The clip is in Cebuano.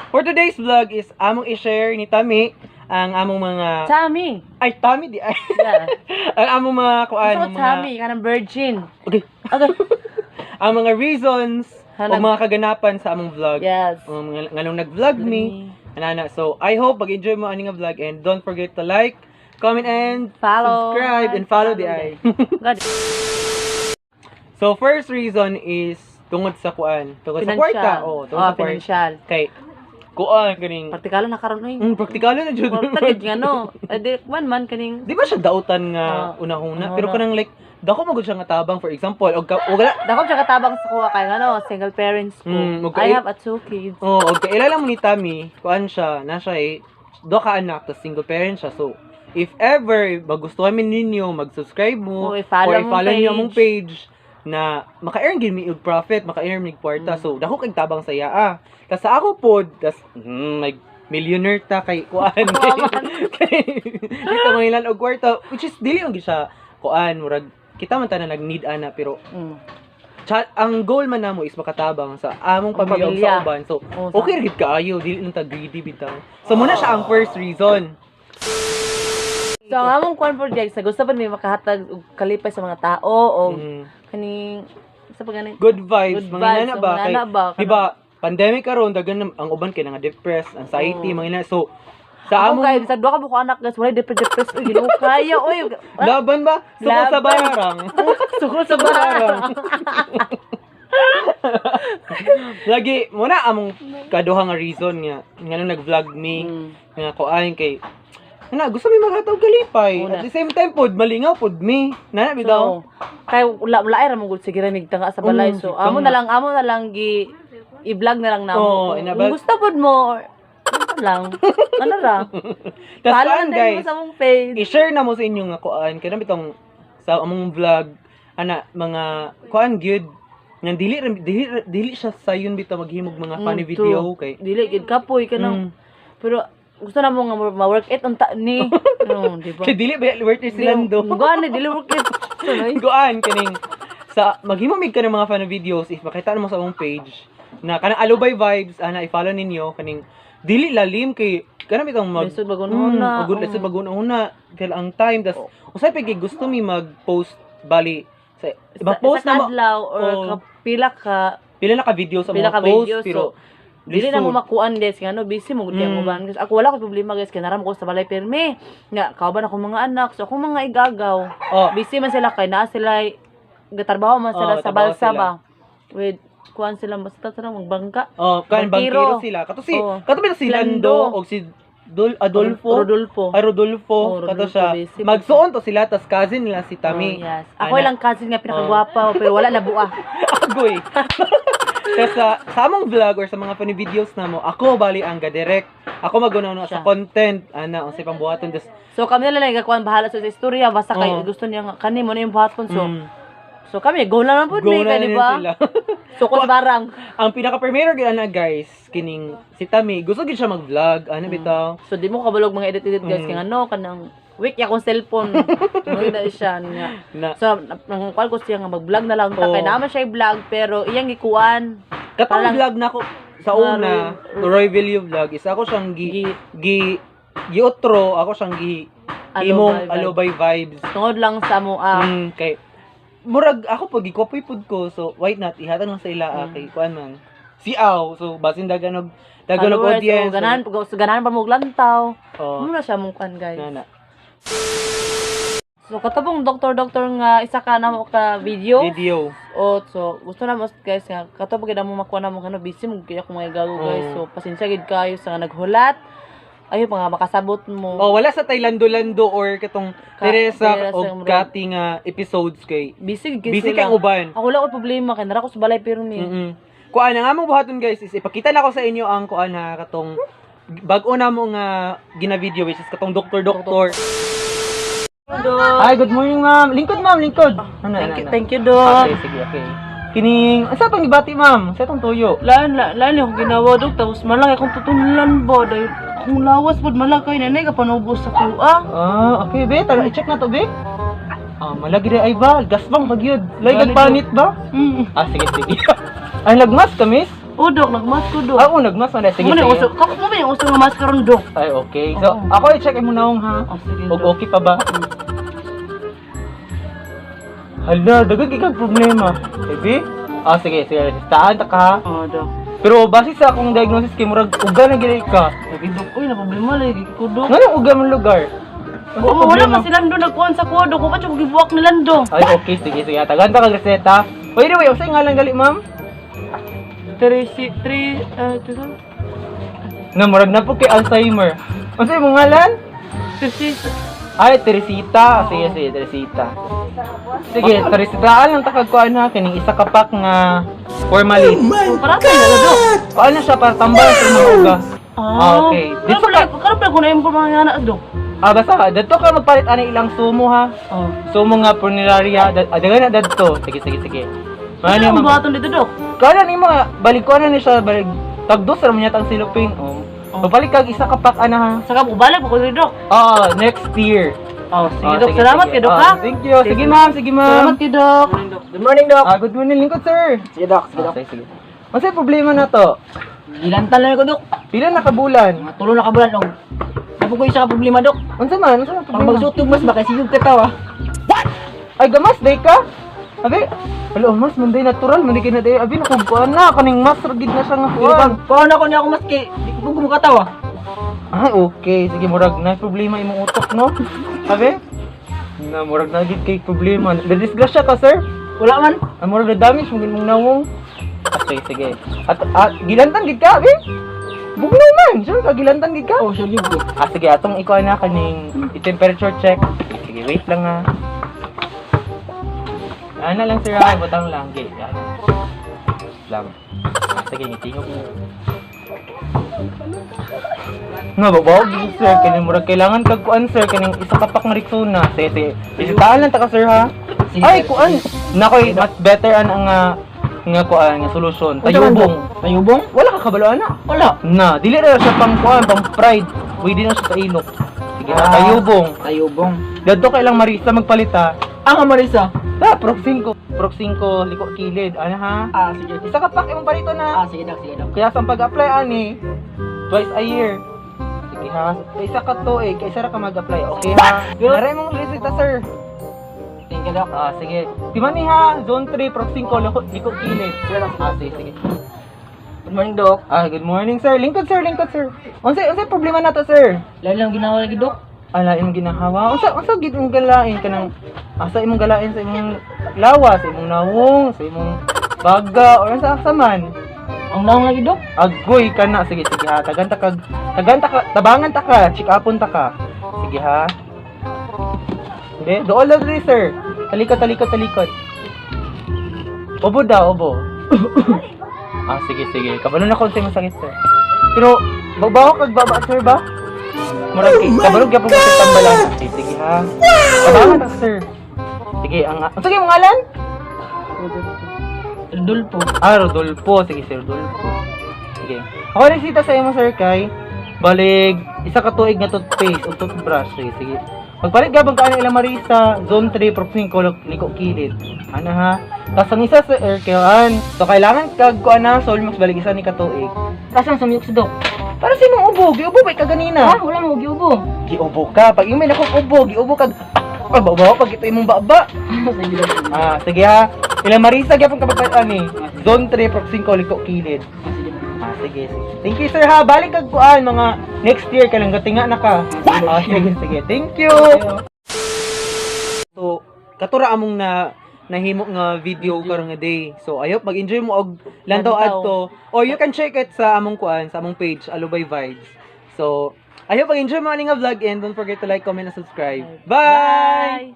For today's vlog is among i-share ni Tami ang among mga Tami. Ay, Tami di ay. Yeah. Ang among mga kuan, So, mga Tami, kanang virgin. Okay. Okay. Ang mga reasons o Hanag- mga kaganapan sa among vlog. Yes. Nganong nag-vlog mi. Anana. So, I hope mag-enjoy mo ani nga vlog and don't forget to like, comment and Follow. Subscribe and follow the ay. God. So, first reason is tungod sa kuan, tungod sa kwarta. Oh, tungod Oh, sa kwarta. Financial. Kay kuan kaning Praktikalo na karon oy. Praktikalo na jud. Kwarta gid nga no. Eh, di man man kaning Di ba siya dautan nga Ah, unahuna? Unahuna. Pero kanang like dako mo gud siya nga tabang, for example og og wala Dako siya katabang sa kuha kay ano, single parents ko. Okay. I have a two kids. Oh, og kaila lang mo ni Tami, kuan siya, na siya eh, do ka anak, tas single parent siya. So, if ever magustuhan mi ninyo, mag-subscribe mo, O, i-follow or mong i-follow niyo page. among page na maka-earn gid mi og profit, maka-earn mi og kwarta. So, dako kay tabang saya ah. Tas sa ako pod, tas like millionaire ta kay kuan. Kay dito mangilan og kwarta, which is dili man gid siya kuan, murag kita man tanan nag-need ana, pero ang goal man namo is makatabang sa among Ang pamilya ug pamilya. sa uban. So, Oh, okay ra gid kaayo, dili lang ta greedy bitaw. So muna siya ang first reason. So ang among kwan project sa gusto pa mi makahatag og kalipay sa mga tao o kaning sa pagani Good vibes, Good mga vibes, inana ba? mga Kay, inana ba? di ba, pandemic karon, dagan ang uban kay nga depressed, anxiety, Oo. mga inana. So, sa Ako among kay sa duha ka buko anak guys, walay depress depress oy, Ginoo kaya oy. Laban ba? Suko sa Laban. barang. Suko sa barang. Lagi muna among kaduha nga reason nga nganong nag-vlog mi nga kuan kay na gusto mi maghatag kalipay. Una. At the same time pod malingaw pod mi. Nana bitaw. So, kay wala wala ay ra mo gud sige ra migtanga sa balay. So amo na lang gi i-vlog na lang namo. Oo, Kung gusto pod mo ano lang. Ano ra? Tas Follow kuan na din guys, mo sa among page. I-share na mo sa inyo nga kuan kay bitong sa among vlog ana mga kuan gyud nga dili dili siya sayon bitaw maghimog mga funny video true. kay Dili gid kapoy ka nang pero gusto na mo nga ma-work it unta ni. No, di ba? Kay dili ba worth it sila do. Gani dili work it. Tuloy. Kuan kaning sa maghimo mig ka ng mga funny videos, if makita mo sa among page na kanang Alubay Vibes ana, i-follow ninyo, kaning dili lalim kay kanang bitong mag Lisod magunhuna. Lisod magunhuna kay ang time, tas usay pa kay gusto mi mag-post bali sa mag-post sa na mo kadlaw or pila ka pila na ka video sa pila mga ka post video, pero so, dili na mo lisod. makuan guys nga no busy mo gud kay mo ban. Kasi ako wala ko problema guys kay naram ko sa balay pirmi nga kauban ako mga anak, so akong mga igagaw busy man sila kay naa sila gatrabaho man sila Oh, sa trabaho balsa sila. ba with kuan sila basta sila magbangka. Oh, kan Bangkiro. bangkiro sila. Kato si kato ba si Lando. Lando og si Dol Adolfo. Rodolfo. Ay, Rodolfo, Oh, kato Rodolfo, siya. busy. Magsuon to sila tas cousin nila si Tami. Oh, yes. Ako Ana. lang cousin nga pinakagwapa pero wala na buah. Agoy. Kasi sa among vlog or sa mga funny videos na mo, ako bali ang ga-direct. Ako maguna sa Siya. content, ana, ang sa pambuhaton tas So kami na lang nagakuan bahala sa istorya basta kay gusto niya nga kani mo na yung buhaton, so so kami go na lang pud Go mi na kay di rin ba? sila. So ko sa barang. Ang pinaka-premiere gyud ana guys, kining si Tami, gusto gid siya mag-vlog, ano bitaw. So di mo kabalog mga edit edit guys kay ano kanang weak ya akong cellphone. Mo na siya nga. Na So nang kuan ko siya nga mag-vlog na lang ta kay naman siya i-vlog pero iyang gikuan. Katong Parang- vlog na ko sa una, Roy Villo vlog, isa ako siyang gi gi giotro, ako siyang gi Alobay imong vibes. Alobay Vibes. Tungod lang sa mo ah. Kay murag ako pag gikopoy pud ko, so why not ihatag lang sa ila kay kuan man. Si Aw, so basin dagan og followers, audience. o ganahan so, ganahan pa mo og lantaw. Oh, Mo na siya mong kuan guys. na na. So katapong doktor doktor nga isa ka na mo ka video. Video. O so gusto na mo guys nga kato pag mo makuha na mo kano busy mo kaya akong mga gago guys. So pasensya gid kayo sa nga naghulat. Ayo pa nga makasabot mo. Oh, wala sa Tailando-lando or katong Teresa Teresa o murag- Kati nga episodes kay Busy gid busy sila. kay uban. Ako wala ko problema kay nara ko sa balay pero ni. Kuan ang among buhaton guys is ipakita na ko sa inyo ang kuan ha, katong bag-o na mo nga gina-video, which is katong doktor doktor. Dok. Hi, good morning, ma'am. Lingkod, ma'am, lingkod. Ano, Thank you, ano, ano? thank you, Dok. Okay, sige, okay. Kining, asa tong gibati, ma'am? Sa tong tuyo? Lain la lain akong ginawa, Dok, tapos malaki akong tutunlan ba dahil akong lawas pod malaki nanay ka panubos sa kuha. Ah, okay, be. Tara, i-check na to, be. Ah, malagi rin ay ba? Gasbang pag yun. Lay, Gani, panit ba? Mm. Ah, sige, sige. Ay, nagmas ka, miss? Oh, Dok, nagmask ko, Dok. Ah, oh, nagmask na. Sige, Mo na sige. uso. Kako mo ba yung uso nga mask karon, Dok? Ay, okay. So, Oo. ako i-check mo naong ha. Oh, sige, Og Dok. okay pa ba? Hala, daghan kay kag problema. Baby? Ah, sige, sige. Staan ta ka ha. Oh, Dok. Pero base sa akong diagnosis kay murag uga na gid ka. Lagi, Dok. Uy, na problema lagi ko, Dok. Nganong uga man lugar? Unsa Oo, wala problema? man si Lando nagkuhan sa kuha, Dok. Wa pa siya gibuwak ni Lando. Ay, okay, sige, sige. Tagan ta kag reseta. By the way, unsay ngalan gali, ma'am? Three, three, three, Nga murag na po kay Alzheimer. Unsay imong ngalan? three, Ay, Teresita. Sige, sige, Teresita. Sige, Teresita, lang ta kag kuan ha kining isa ka pack nga formalin. Para sa ila, Dok. Kuan na siya para tambal sa mga uga. Ah, okay. Dito ka. Karon pa ko na yung mga anak, Dok. Ah, basta ka. Dadto ka magpalit ani ilang sumo ha. Oh. Sumo nga funeraria. Dagan na dadto. Sige, sige, sige. Ano Ano ang ma'am? buhaton dito, Dok? Kala ni mga balik ko na ni siya balik tagdos ra man yata ang silupin. Oh. Oh. Papalit kag isa ka pack ana ha. Saka balik ko dito, Dok. Oo, next year. Oh, sige, Ah, Dok. Salamat sige. kay Dok, Ah, ha. thank you. Sige, ma'am. Sige, ma'am. Salamat kay Dok. Good morning, Dok. Ah, good morning, lingkod, sir. Sige, Dok. Sige, Ah, Dok. sige, sige. Unsay problema na to? Gilantan lang ko, Dok. Pila na ka bulan? Mga tulo na ka bulan, og. Ako ko isa ka problema, Dok. Unsa man? Unsa man Pag problema? magsuot og mas baka sigog ka tawa. Ay, gamas day ka? Abi, wala mas man day natural man day kay na day. Abi nakugkuan na kaning mas ra gid na siya nga Pero kuan. pag kuha na ko niya ako mas kay di ko mukatawa. Ah, okay. Sige, murag na problema imong utok, no? Abi? Na murag na gid kay problema. Nadisgrasya ka, sir? Wala man. Ang murag na damage mo mong nawong. Ah, sige, sige. At gilantan gid ka, abi? Bugnaw man. Sure ka gilantan gid ka? Oh, sure gid ko. Ah, sige, atong ikuha na kaning i-temperature check. Sige, wait lang ha. Ana lang sir, ha? Butang lang. Okay, yan. Lang. Ah, sige, ngitingog mo. Nga, babaw, gid, sir. Kaning murag kailangan kag kuan, sir. Kaning isa ka pak nga Rexona. Sige, sige. Isitaan lang ta ka, sir, ha? Sige, Ay, sir. kuan. Nakoy, mas better an ang nga kuan nga solusyon. Tayubong. Tayubong? Wala ka kabalo ana. Wala. Na, dili ra siya pang kuan, pang pride. Pwede na siya sa ilok. Sige, Ah. tayubong. Tayubong. Dadto kay lang Marisa magpalit ha. Ah, nga Marisa. Ta, Prok 5. Prok 5, liko kilid. Ano ha? Ah, sige. Isa ka pack imong palito na. Ah, sige, Dok. Sige, Dok. Kaya sa pag-apply ani, twice a year. Sige ha. Isa ka to eh, kaysa ra ka mag-apply. Okay ha. Naray mong resita, sir. Thank you, Dok. Ah, sige. Timani ha, zone 3, Prok 5, liko kilid. Sige, Dok. Ah, sige, sige. Good morning, Dok. Ah, good morning, sir. Lingkod, sir, lingkod, sir. Unsay problema nato, sir? Lain lang ginawa lagi, Dok. Ala imong ginahawa. Unsa gid imong galain kanang asa imong galain sa imong lawas, sa imong nawong, sa imong baga or sa asa man. Ang naong lagi, Dok. Agoy ka na. Sige, sige ha. Tagan ta kag tagan ta ka, tabangan ta ka, check-upon ta ka. Sige ha. Hindi, dool lang diri, sir. Talikod, talikod, talikod. Obo daw, obo. Ah, sige, sige. Kabalo na kung sa sakit, sir. Pero, babaw kag baba, sir, ba? Murag, oh kabalo gyapon ko sa tambalan. Sige, sige ha. Tabangan ta, sir. Sige, ang sige, mong ngalan? Rodolfo. Ah, Rodolfo. Sige, sir, Rodolfo. Sige. Ako resita sa imo, sir, kay balig isa ka tuig nga toothpaste o toothbrush. Sige, sige. Magpalit gabang ka ilang Marisa, zone 3, Prok 5, liko kilid. Ano ha? Tapos ang isa sa air kayaan. So kailangan kag kuan na Solmax balik isa ni katuig. Kasan sa miyok sa Dok? Para sa imong ubo, giubo ba ka ganina? Ah, wala mo giubo. Giubo ka. Pag imay nakong ubo, giubo kag ah, babaw pag ito imong baba. Sige, Dok. Ah, sige ha. Ilang Marisa gyapon ka pagpalit ani. Zone 3, Prok 5, liko kilid. Ah, sige, Dok. Ah, sige, sige. Thank you, sir, ha. Balik kag kuan mga next year ka lang gatinga na ka. Ah, sige, sige. Thank you. So, katura among na nahimo nga video karon nga day. So, I hope mag-enjoy mo og lantaw Lantaw. adto or you can check it sa among kuan, sa among page Alubay Vibes. So, I hope mag-enjoy mo ani nga vlog and don't forget to like, comment, and subscribe. Bye. Bye.